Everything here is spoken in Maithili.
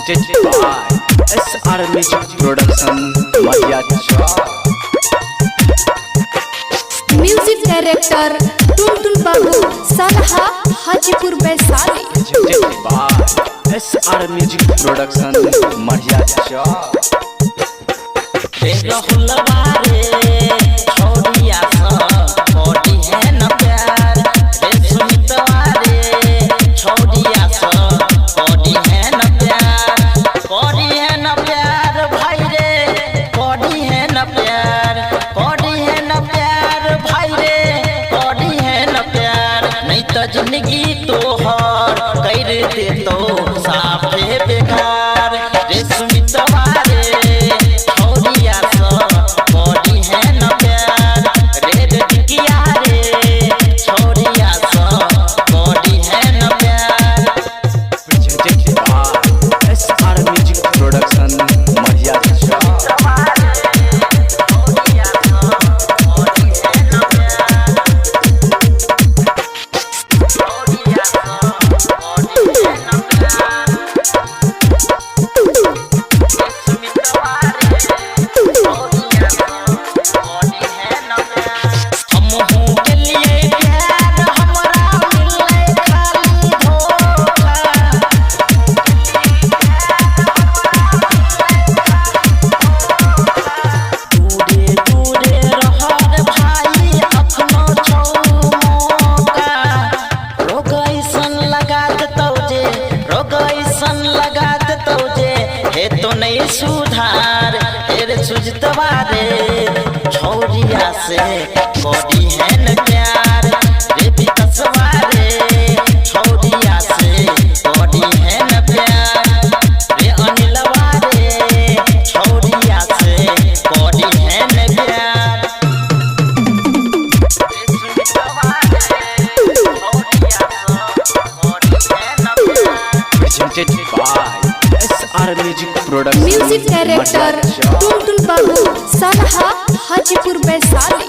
Presented by SR Music Production, Madhya Chowk. Music director Tuntun Babu Salaha Hajipur Vaishali. Presented by SR Music Production, Madhya Chowk. जिंदगी तोहर कर दे तो साफे बेकार रे सुमितवा रे छौरिया स बड़ी है न प्यार रे टिकिया रे छौरिया स बड़ी है न प्यार। Presented by SR Music Production, Madhya Chowk. हमहू के लिए प्यार हमरा मिले खाली धोखा। दूरे दूरे रहर भाई अखनो छौ मौका। रोग ऐसन लगा देतौ जे, रोग ऐसन लगा देतौ जे, हे तो नहीं सुधार हे रे सुजतवा रे छौरिया से बड़ी है न प्यार रे विकसवा रे छौरिया से बड़ी है न प्यार रे अनिलवा रे छौरिया से बड़ी है न प्यार। Presented by SR Music Production, music director Madhya Chowk. Tuntun Babu Salaha Hajipur Vaishali.